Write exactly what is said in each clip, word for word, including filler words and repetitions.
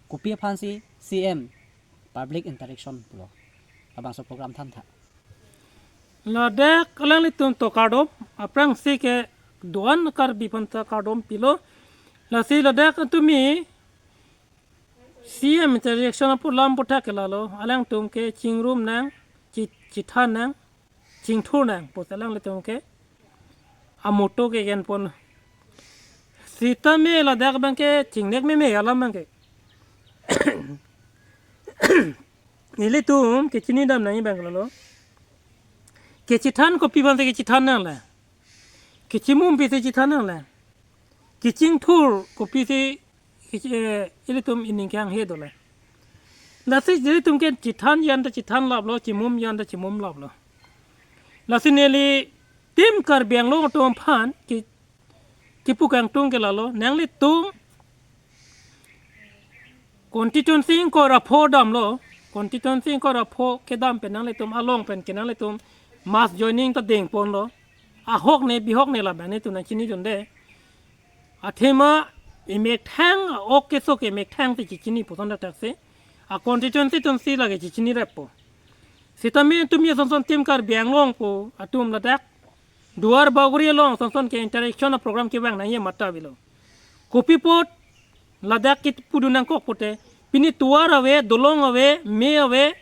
Kopi aphansi C M public interaction pulo? Labangso program than tha. Ladak alanglitum to kardom, aphrangsi ke do-an Karbi aphanta kardom pilo. Lasi ladak tumi C M interaction apu lam puthak ke lalo, alangtum ke chingrum nang, chi-, chithan nang, chingthur nang, pusi alanglitum ke amotto ke gen pon. Sitame ladak abang ke chingnek meme alam abang ke. Nelitum kechini dam nangji abang ke lalo. Kechithan kopi aphansi kechithan nang le? Kechimum pisi chithan nang le? Kechingthur kopisi, eh, ilitum ining kehang he do le? Lasi ilitum ke chithan jan ta chithan laplo, chimum jan ta chimum laplo. Lasi neli Team Karbi Anglong atum aphan ke, kepu kangtung ke lalo, nanglitum constituency ingkoi ra pho damlo, constituency ingkoi ra pho kedam pen nanglitum along pen ke nanglitum mass joining ta deng ponlo. Ahok ne bihok ne labang netum nangchinidunde. Athema emethang, ok keso ke emethangsi chechini puson dak thaksi, a constituency atumsi lake chechini reppo. Sitame tumi ason son Team Karbi Anglong pu atum ladak Duar Bagori along ason son ke interaction a program kevang nangji amat ta avelo. Kopi apot ladak kipudun nangkok pulote, pini tovar ave, dolong ave, me ave,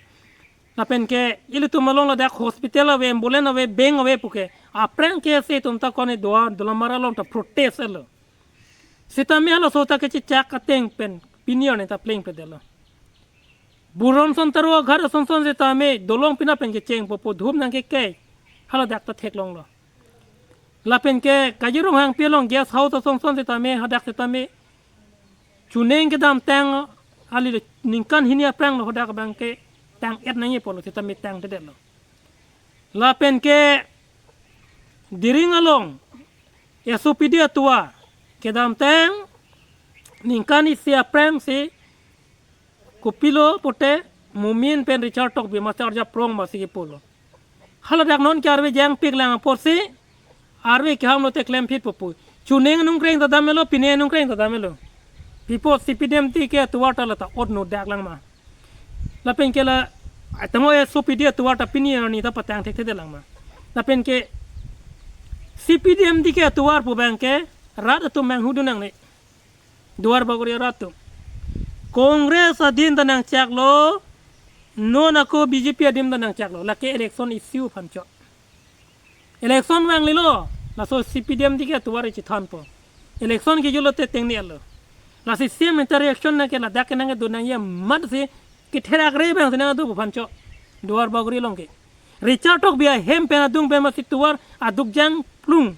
lapen ke ilitum along ladak hospital ave, ambulance ave, bank ave puke, aphrang ke ase atum ta kone Duar, Dolamara along ta protest lo. Sitame halaso ta kechechak ateng pen pini arni ta plengpledetlo. Buron Sontaro aghat ason son sitame dolong pini pen kechengpo pu, dhum nangkeke, haladak ta theklonglo. Lapen ke Kajir Ronghangpi along guest house ason son sitame, hadak sitame chuning kedam tang, ali ningkan hini aphrang lo, hadak abang ke tang-et nangji pulo, sitame tangtedetlo. Lapen ke Diring along S O P D atovar kedamtang ningkan isi aphrangsi kopilo pulote Momin pen Richard Tokbi masi arjap rong masi kepulo. Haladak non ke arve jangpik lang apotsi arve keham lote klemphitpo pu. Chuning nungkreng ta damlo, pine nungkreng ta damlo. Pi apot C P D M T ke atovar ta lata otno dak lang ma? Lapen ke la, atamo S O P D atovar ta pini arni ta patang thekthedet lang ma? Lapen ke C P D M T ke atovar pu abang ke rat atum manghudun nangne. Duar Bagori arat atum. Congress adin ta nangchaklo, non ako B J P adin ta nangchaklo. Lake election issue aphan chot. Election vanglelo, laso C P D M T ke atovar chithanpo. Election kejutlo te tengnelo. Lasi C M interaction nang ke ladak ke nangkedo nangji amatsi ketherak re abangsi nangdo pu aphan chot. Duar Bagori along ke. Richard Tokbi ahem pen adung pen masi tovar aduk jangplung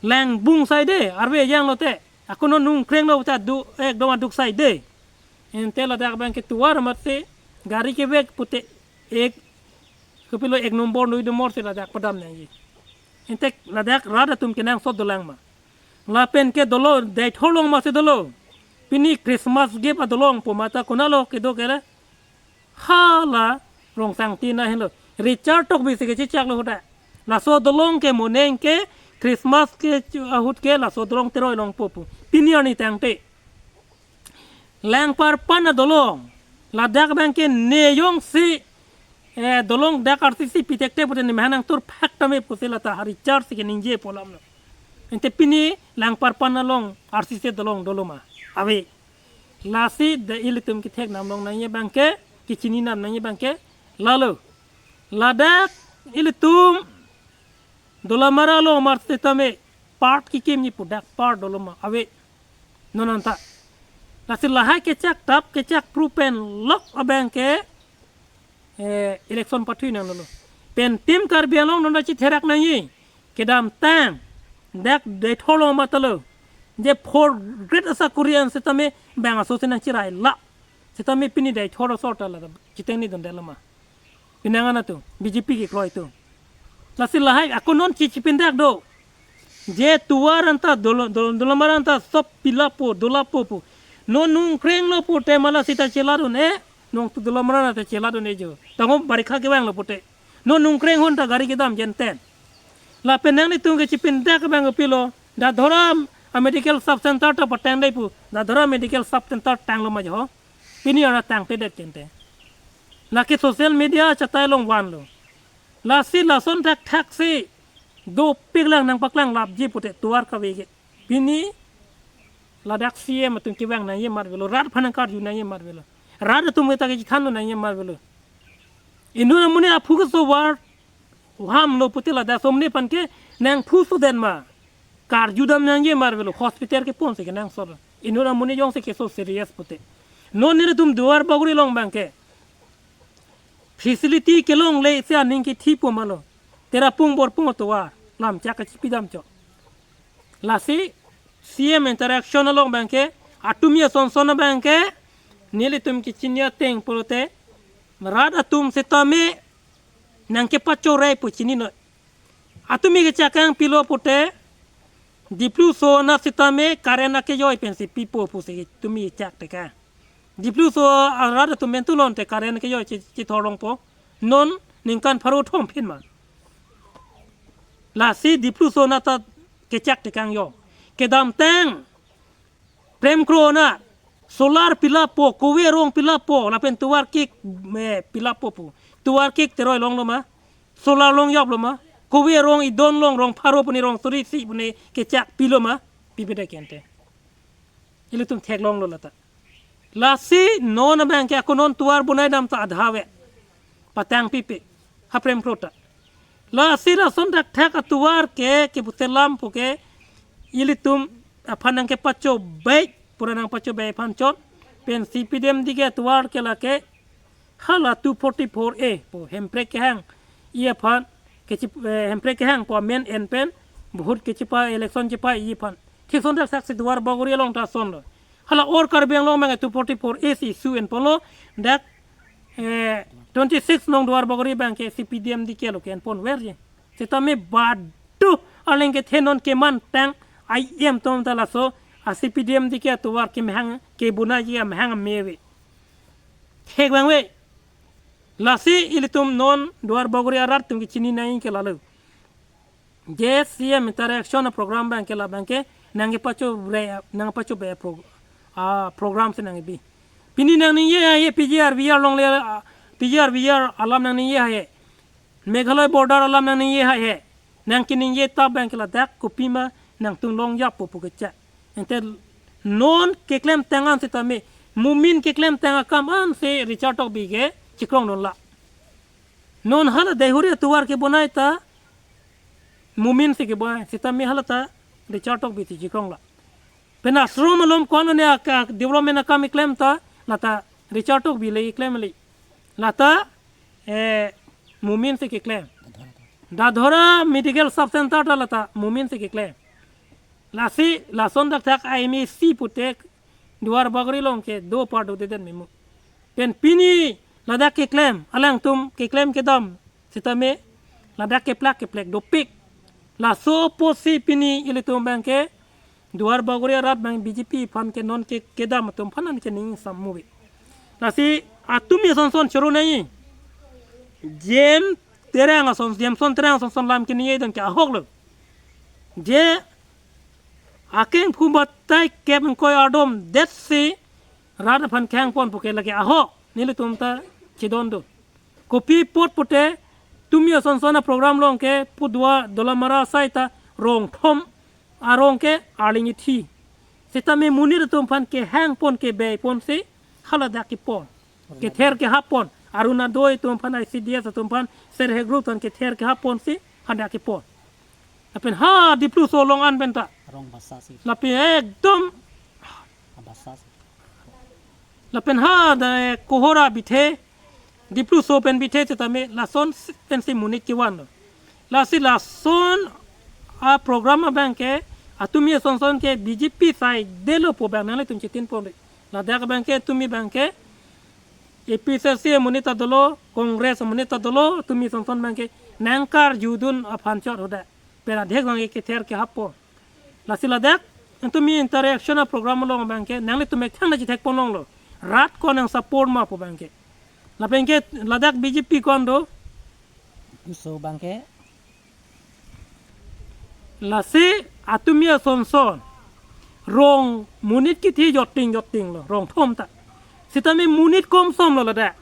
lang bung saide, arve janglote. Ako non nungkrenglo ta du, ekdom aduk saide. Ante ladak abang ke tovar amatsi gari kevek pulote ek, kopilo, ek nombor dui nombor si ladak padam nangji. Ante ladak rat atum kenangsot dolang ma? Lapen ke dolo, Deithor along masi dolo. Pini Christmas gift adolong pu mata konatlo kedo kele? Hala Rongsangtin ahin lo. Richard Tokbi si kechechaklo hadak. Laso dolong ke mo neng ke Christmas ke chu ahut ke laso dolong teroi longpo pu. Pini arni tangte Langparpan adolong, ladak abang ke ne jongsi, eh, dolong dak R C C pitekte pulote ne mehang nangtur phak tame pusi lata ha Richard si keningjepo alam lo. Ante pini Langparpan along R C C dolong dolo ma? Ave. Lasi de ilitum kethek nam long nangji abang ke, kechini nam nangji abang ke lalo. Ladak ilitum Dolamara along mate tame part kekimji pu, dak part dolo ma? Ave. Non anta. Lasi lahai kechak tap, kechak pru pen lok abang ke, eh, election pathui nanglo. Pen Team Karbi Anglong non ta chitherak nangji. Kedamtang dak Deithor along matalo, je fourth grade asakuri an setame bang aso si nangchirai la. Setame pini Deithor asor ta la chitengnedundetlo ma? Pinangan atum, B J P kekroi atum. Lasi lahai ako non chi chipindak do. Je tovar anta dolo, dolo, Dolamara anta sop pilappo, dolappo pu. Non nungkrenglo pulote mala sita cheladun-e, nong tu Dolamara anta cheladun-e jo. Tangom barikha kevanglo pulote. Non nungkreng ahut ta gari kedam jenten. Lapen nanglitum ke chipindak abang kopilo, Dadhora a medical sub center ta patangdai pu, Dadhora medical sub center tanglo ma jo? Pini arat tangtedet kente. Lake social media chatai along vanlo. Lasi lason thakthak si dopik lang nangpaklang lapji pute tovar kave ke. Pini ladak C M atum kevang nangji mat avelo, rat aphan nangkarju nangji mat avelo, rat atum kita kechethan nangji mat avelo. Inut amonit aphu kesovar vamlo pute ladak somni aphan ke nangphu sudet ma, karjudam nangji mat avelo, hospital kepon si kenangsot. Inut amonit jongsi keso serious pute. Non nelitum Duar Bagori along abang ke facility kelongle si aning kethipo ma lo. Terapung Borpung atovar lam chak kachipidam chot. Lasi C M interaction along abang ke, atumi asonson abang ke nelitum kechini ateng pulote, rat atum sitame nangkepachorei pu chininoi. Atumi kechak kangpilo pute, Dipluso anat sitame current akejoi pensi pipo pusi tumi chak teka. Dipluso arat atum pen tulonte current akejoi chi-, chithorlongpo. Non ningkan pharo thom phin ma. Lasi Dipluso anat ta kechak tekang yo. Kedamtang Prem Kro anat solar pilappo, kove arong pilappo, lapen tovar kik, eh, pilappo pu. Tovar kik teroi longlo ma, solar longjaplo ma, kove arong idon long, rong pharo puni, rong suri isi puni kechak pilo ma, pipedet kente. Ilitum theklonglo lata. Lasi non abang ke ako non tovar bonai dam ta adha ave. Patang pipe. Ha Prem Kro ta. Lasi lason thakthak atovar ke, keputelam pu ke, ilitum aphan nangkepachobei, pura nangpachobei aphan chot. Pen C P D M D K atovar ke lake hala two forty-four A pu, Hemprek kehangji aphan, kechi-, eh, Hemprek kehang pu amen en pen, vote kechipa, election chipaji aphan. Thik ason thakthak si Duar Bagori along ta asonlo. Hala or Karbi Anglong abang two forty-four A si issue enponlo, dak, eh, twenty-six nong Duar Bagori abang ke C P D M D K lo ke enponverji. Sitame badu arleng kethe non kemantang I M atum ta laso a C P D M D K atovar kemahang kebonaiji amahang ame ave. Thek abang ave. Lasi ilitum non Duar Bagori arat atum kechini nangji ke lalo. Je C M interaction program abang ke la abang ke nangkepacho bre-, nangpachobei pro-, ah, program si nangkebi. Pini nangningje haihe P G R V R alongle, ah, P G R V R alam nangningje haihe. Meghalaya border alam nangningje haihe. Nangkeningje ta abang ke ladak kopima nangtum longjappo pu kechak. Ante non keklemtang an sitame, Mumin keklemtang akam ansi Richard Tokbi ke chikrongdunlo. Non hala Deihori atovar kebonai ta Mumin si kebonai, sitame hala ta Richard Tokbi si chikronglo. Pen ashram along ko-an ne ak-, ak-, development akam keklem ta, lata Richard Tokbi le keklem le. Lata, eh, Mumin si keklem. Dadhora Medical Sub Center ta lata Mumin si keklem. Lasi lason thakthak I M A C pute Duar Bagori along ke do pardodedet memu. Pen pini ladak keklem, alangtum keklem kedam sitame ladak keplak keplek dopik. Laso apotsi pini ilitum abang ke Duar Bagori arat abang B J P aphan ke non ke kedam atum aphan an ke ning sam mubi. Lasi atumi asonson choro nangji. Jem Terang ason, Jemson Terang asonson lam keningje dam ke ahok lo. Je akeng phu batai kep ingkoi ardomdet si rat aphan kehangpon pu ke lake ahok, nelitum ta chedondun. Kopi apot pute tumi asonson aprogram along ke pu Duar Dolamara asai ta rong thom arong ke arleng ithi. Sitame monit atum aphan kehangpon kebeiponsi haladak kepon. Kether kehappon. Arunodoi atum aphan, I C D S atum aphan, self help group aphan kether kehapponsi hadak kepon. Lapen ha Dipluso along an pen ta. Rong basa si. Lapen ekdom. Basa si. Lapen ha da kohora bithe, Dipluso pen bithe sitame lason si pensi monit kevanlo. Lasi lason aprogram abang ke atumi asonson ke B J P saidelo pu abang nanglitum chitinponri. Ladak abang ke tumi abang ke A P H L C amonit ta dolo, Congress amonit ta dolo, tumi asonson abang ke nangkarjudun aphan chot hoda. Pen adhek abang ke kether kehappon. Lasi ladak, tumi interaction aprogram along abang ke, nanglitum ekthang na chithekpon longlo. Rat ko nang support ma pu abang ke. Lapen ke ladak B J P ko-an do. Dipluso abang ke. Lasi atumi asonson. Rong monit kithi joting joting lo, rong thom ta. Sitame monit komsom lo ladak.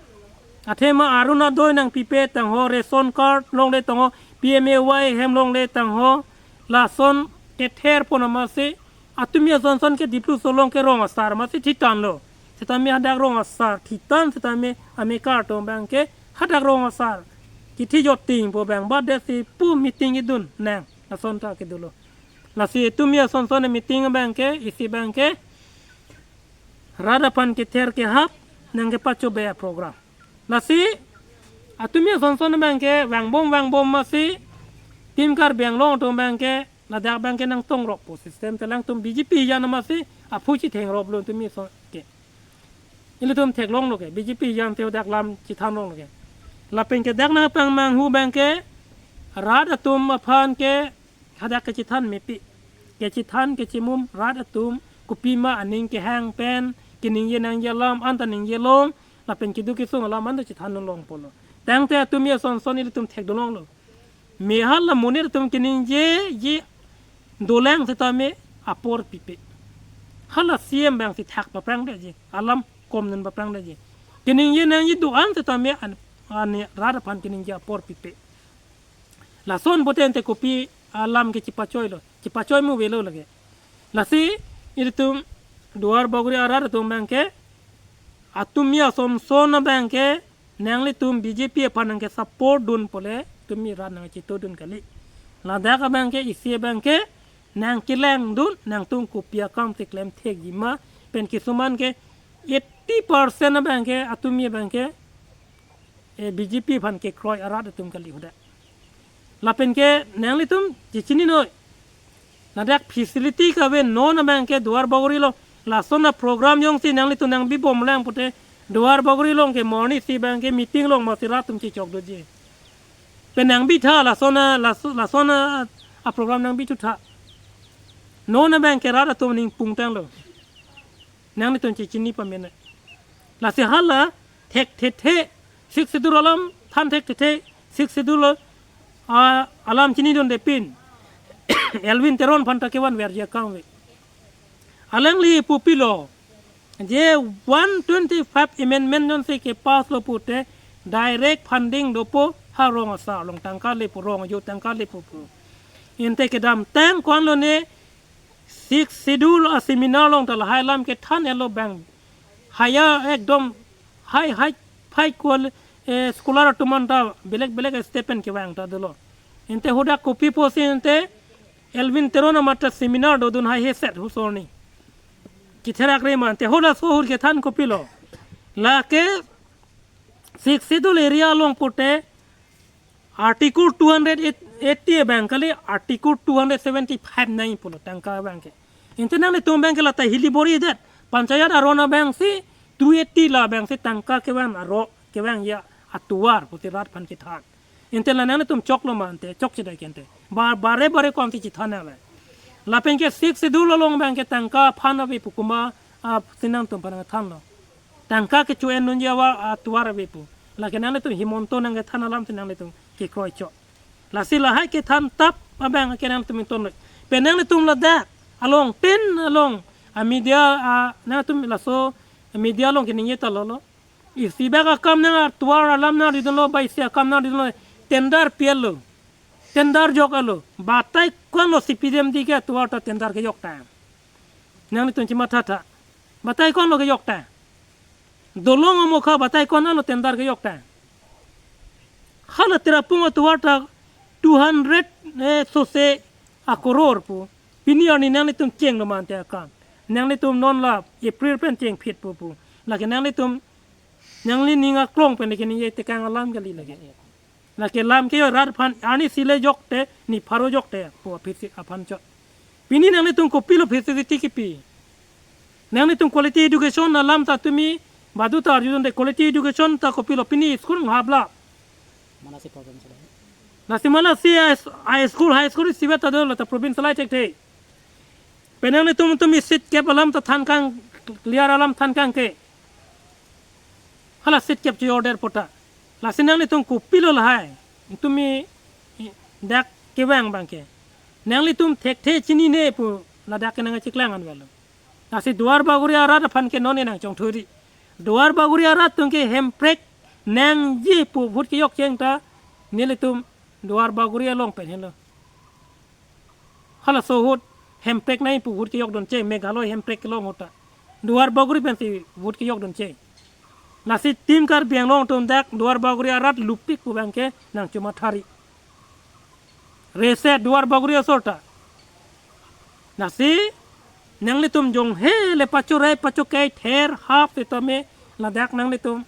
Athema Orunodoi nangpipe tangho, ration card longle tangho, P M A Y hem longle tangho, lason kether pon amatsi, atumi asonson ke Dipluso along ke rong asar amatsi thitan lo. Sitame hadak rong asar thitan, sitame amekar atum abang ke hadak rong asar kithi jotting pu abang badet si pu meeting idun nang, lason ta kedo lo. Lasi atumi asonson meeting abang ke, isi abang ke rat aphan kether kehap nangkepachobe aprogram. Lasi atumi asonson abang ke vangbom vangbom amatsi Team Karbi Anglong atum abang ke ladak abang ke nangtongrok pu system, te alangtum B J P ajan amatsi aphu chitheng rop lo tumi ason ke. Ilitum theklong lo ke, B J P ajan te dak lam chithan long lo ke. Lapen ke dak nangpangmanghu abang ke rat atum aphan ke hadak kechithan mepi. Kechithan kechimum rat atum kopima aning kehang pen keningje nangji alam anta ningje long, lapen keduk kesung alam anta chithan long polo. Tangte atumi asonson ilitum thekdun long lo. Me hala monit atum keningjeji dolang sitame apor pipe. Hala C M abang si thak paprangdetji, alam komnun paprangdetji. Keningje nangji do-an sitame an, an rat aphan keningje apor pipe. Lason pute ante kopi alam ke chipachoi lo, chipachoi mu avelo lake. Lasi ilitum Duar Bagori arat atum abang ke, atumi asonson abang ke, nanglitum B J P aphan nangkesupport dun pule, tumi rat nangchito dun kali. Ladak abang ke, isi abang ke nangkelang dun, nangtum kopi akam si klem thekji ma, pen kisuman ke eighty percent abang ke, atumi abang ke, eh, B J P aphan kekroi arat atum kali hadak. Lapen ke nanglitum chechini noi. Ladak facility kave non abang ke Duar Bagori along. Lason aprogram jongsi nanglitum nangbibom lang pute Duar Bagori along ke morning si abang ke meeting long amatsi rat atum chichok doji. Pen nangbitha lason a, laso-, lason a, aprogram nangbithu tha. Non abang ke rat atum aning pungtang lo. Nanglitum chechini pamene. Lasi hala thekthe, Sixth Schedule alam than thekthe, Sixth Schedule, ah, alam chinidunde pin. Elwin Teron aphan ta kevanverji akam ave. Alangli pupilo. Je one twenty-five amendment jongsi kepass lo pute direct funding dopo ha rong asar along, tangka lepo, rong ajo tangka lepo pu. Ante kedamtang ko-an lone Sixth Schedule a seminar along ta lahai alam kethan-etlo abang. Higher ekdom high, high, high qual-, eh, scholar atum anta belek belek step pen kevang ta dolo. Ante hadak kopi pusi ante Elwin Teron amat ta seminar dodun haihe set husorni. Kitherak re ma ante halaso ahut kethan kopilo. Lake Sixth Schedule area along pute Article two hundred eighty abang kali, Article two hundred seventy-five nangji pulo tangka abang ke. Ante nanglitum abang ke lata hili bor-idet. Panchayat aron abang si two eighty la abang si tangka kevang aro, kevangji atovar pusi rat aphan kethan. Ante la nanglitum choklo ma ante, chokchedai ke ante. Ba-, bare bare ko-an si chithan ave. Lapen ke Sixth Schedule along abang ke tangka aphan ave pu komat, ah, si nangtum aphan thanlo. Tangka kecho-en dunji awa atovar ave pu. Lake nanglitum Himanta nangkethan alam si nanglitum kekroi chok. Lasi lahai kethan tap abang ke nanglitum ington noi. Pen nanglitum ladak along tin along a media, a, nanglitum laso media along keningje ta lolo. Isi bak akam nang atovar alam nangridunlo, ba isi akam nangridunlo, tender pi-etlo. Tender jok-etlo. Batai ko-an lo C P M D ke atovar ta tender kejok ta. Nanglitum chimatha tha. Batai ko-an lo kejok ta. Dolong amokha batai ko-an lo tender kejok ta. Hala Tirapung atovar ta two hundred, eh, sose akoror pu. Pini arni nanglitum chenglo ma ante akam. Nanglitum non la April pen chengphit pu pu. Lake nanglitum nangli ning aklong pen lake ningje tekang alam kali lake. Lake lam ke rat aphan arnisi le jokte, ni pharo jokte pu aphi si aphan chot. Pini nanglitum kopilo facility kipi. Nanglitum quality education alam ta tumi badu ta arjudunde, quality education ta kopilo pini school nghabla. Mana si problem sudah. Lasi mana si a, a school, high school isivet ta dolo ta provincialite thekthe. Pen nanglitum tumi seat cap alam ta thankang, clear alam thankang ke. Hala seat cap chi order pota. Lasi nanglitum kopilo lahai. Tumi dak kevang abang ke. Nanglitum thekthe chinine pu ladak ke nangchiklang an avelo. Lasi Duar Bagori arat aphan ke non nangchongthuri. Duar Bagori arat atum ke Hemprek nangji pu vote kejok cheng ta, nelitum Duar Bagori along pen helo. Halaso ahut Hemprek nangji pu vote kejok dun cheng, Meghalaya Hemprek kelong ahut ta Duar Bagori pensi vote kejok dun cheng. Lasi Team Karbi Anglong atum dak Duar Bagori arat lupik pu abang ke nangchomathari. Rese Duar Bagori asor ta. Lasi nanglitum jongsi le pachorai pachokai ther hap setame ladak nanglitum,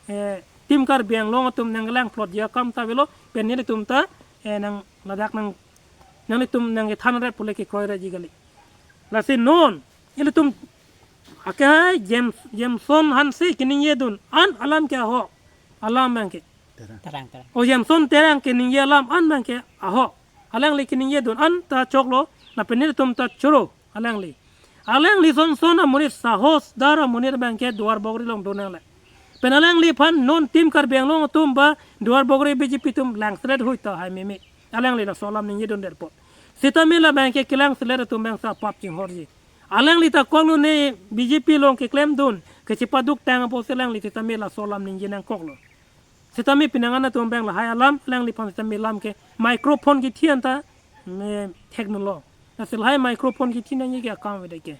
eh, Team Karbi Anglong atum nanglang plot ji akam ta avelo, pen nelitum ta, eh, nang ladak nang nanglitum nangkethan ret pule kekroi ret ji kali. Lasi non ilitum ake hai James, Jameson Hanse keningje dun an alam ke ahok. Alam abang ke. Terang. Terang, terang. O Jameson Terang keningje alam an abang ke ahok. Alangli keningje dun an ta choklo, lapen nelitum ta choro alangli. Alangli son son amonit, sahos dar amonit abang ke Duar Bagori along do nangle. Pen alangliphan non Team Karbi Anglong atum ba Duar Bagori B J P atum langselet hui ta hai meme. Alangli laso alam ningje dundet apot. Setame labang ke kelangselet atum abang sa pap chinghorji. Alangli ta konglo ne B J P along keklem dun, kechepaduk tang apotsi alangli setame laso alam ningje nangkoklo. Setame pinangan atum abang lahai alam, alangliphan setame alam ke microphone kithi anta, me, theknolo. Lasi lahai microphone kithi nangji ke akam avedet ke.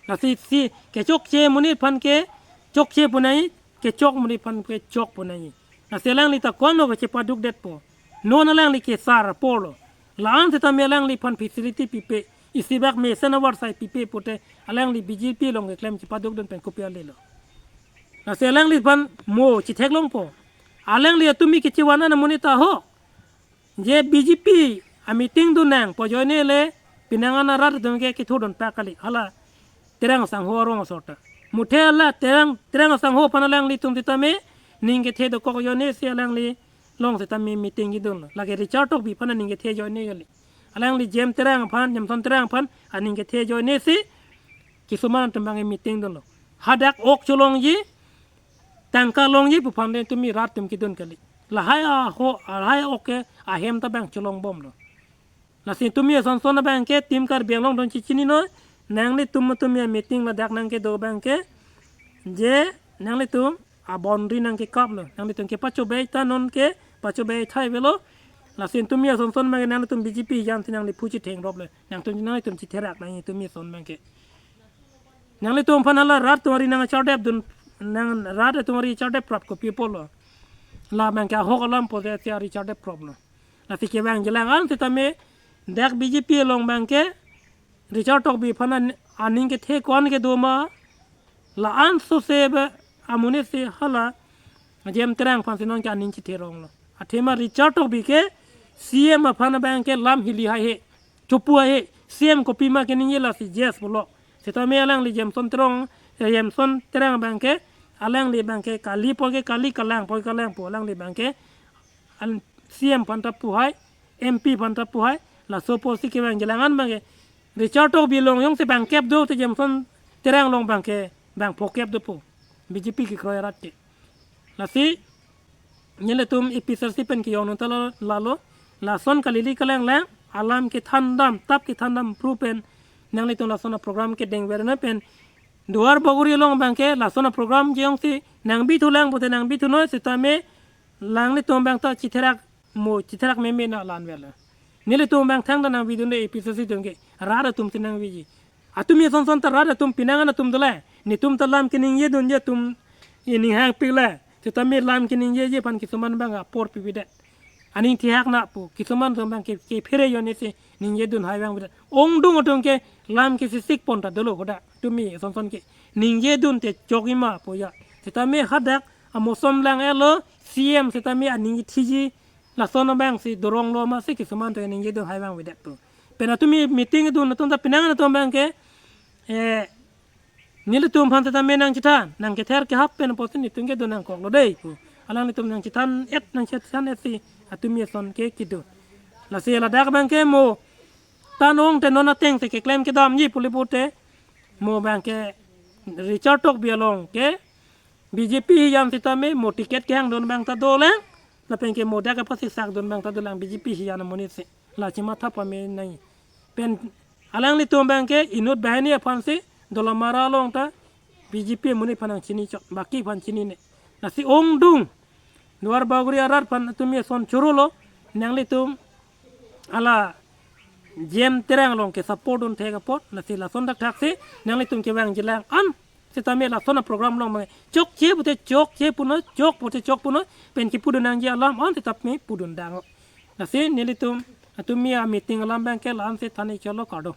Lasi si kechokche amonit aphan ke chokche pu nangji, kechok amonit aphan ke chok pu nangji. Lasi alangli ta konglo kechepadukdetpo. Non alangli kesar apor lo. La-an setame alangliphan facility pipe, isibak mesen avarsai pipe pute alangli B J P along keklem chepaduk dun pen kopi ale lo. Lasi alangliphan mo chethek longpo. Alangli atumi kechevan an amonit ta ahok. Je B J P ameeting dun nangpo ajoine le pinangan arat atum ke kethodun pak kali. Hala Terang asangho arong asor ta. Muthe hala Terang, Terang asangho aphan alanglitum setame ning kethe dokok ajoine si alangli along setame meeting kedun lo. Lake Richard Tokbi aphan aning kethe ajoine kali. Alangli James Terang aphan, Jameson Terang aphan aning kethe ajoine si kisuman atum abang meeting dunlo. Hadak ok cholongji, tangka longji pu aphan le tumi rat atum kedun kali. Lahai aho, lahai ok ke ahem ta abang cholongbomlo. Lasi tumi ason son abang ke Team Karbi Anglong dun chechinino, nanglitum tumi ameeting ladak nangkedo abang ke, je nanglitum aboundary nangkekaplo, nanglitum kepachobei ta non kepachobei thai avelo. Lasi tumi ason son abang ke nanglitum B J P jan si nangli phu chetheng roplo, nangtum nanglitum chetherak nangji tumi ason abang ke. Nanglitum aphan hala rat atum ari nangchardep dun, nang rat atum ari chardep prap kopi apotlo. La abang ke ahok alam pote si ari chardep proplo. Lasi kevang jelang an setame dak B J P along abang ke Richard Tokbi aphan an-, aning kethe ko-an kedo ma, la-an sose ba amonit si hala James Terang aphan si non ke aning chethe ronglo. Athema Richard Tokbi ke C M aphan abang ke lam hili haihe, chopu haihe, C M kopima keningje lasi J S pulo. Setame alangli Jameson Terang, eh, Jameson Terang abang ke, alangli abang ke kali po ke kali, kalang po ke kalang po, alangli abang ke al-, C M aphan ta pu hai, M P aphan ta pu hai, laso apotsi kevang jelang an abang ke Richard Tokbi along jongsi bangkep do te Jameson Terang along abang ke bangphokep dopo. B J P kekroi arat ke. Lasi nelitum A P H L C pen kejong nung ta la-, lalo, lason kalili kalanglang alam kethandam, tap kethandam pru pen nanglitum lason aprogram kedengver na pen Duar Bagori along abang ke lason aprogram jongsi nangbithulang pute nangbithunoi setame alanglitum abang ta chetherak mo chetherak meme na lanverlo. Nelitum abang thangta nangvidunde A P H L C atum ke, rat atum si nangviji. Atumi ason son ta rat atum pinangan atum dolang. Netum ta lam keningje dunji atum, eh, ning hangpiklo. Setame lam keningjeji aphan kisuman abang apor pipedet. Aning thihak na pu, kisuman atum abang ke, kephere ajoine si ningje dun hai abang pipedet. Ongdung atum ke lam ke sisik pon ta dolo hoda. Tumi ason son ke ningje dun te chokji ma pu ya. Setame hadak amosom lang-etlo, C M setame aning thiji, lason abang si doronglo ma si kisuman atum ningje dun hai abang pipedet pu. Pen atumi meeting dun atum ta pinangan atum abang ke, eh, nelitum aphan setame nangchethan, nangkether kehap pen apotsi netum kedo nangkoklo dei pu. Alanglitum nangchethan-et, nangchethan-et si atumi ason ke kedo. Lasi ladak abang ke mo tan-ong te non ateng te keklem kedamji pule pute mo abang ke Richard Tokbi along ke B J P hijan setame mo ticket kehang dun abang ta dolang. Lapen ke mo dak kepasisak dun abang ta dolang B J P hijan amonit si. La chematha pame nai. Pen alanglitum abang ke inut banghini aphan si Dolamara along ta B J P amonit aphan nangchini chot, baki aphan chinine. Lasi ongdung Duar Bagori arat aphan tumi ason chorolo, nanglitum hala J M Terang along ke support dun thek apot, lasi lason thakthak si nanglitum kevangjilang an sitame lason a program along mane chokche pute chokche punoi, chok pute chok punoi, pen kipudun nangji alam an sitame pudun dang. Lasi nelitum tumi a meeting alam abang ke la-an si than-ik chotlo, kardom.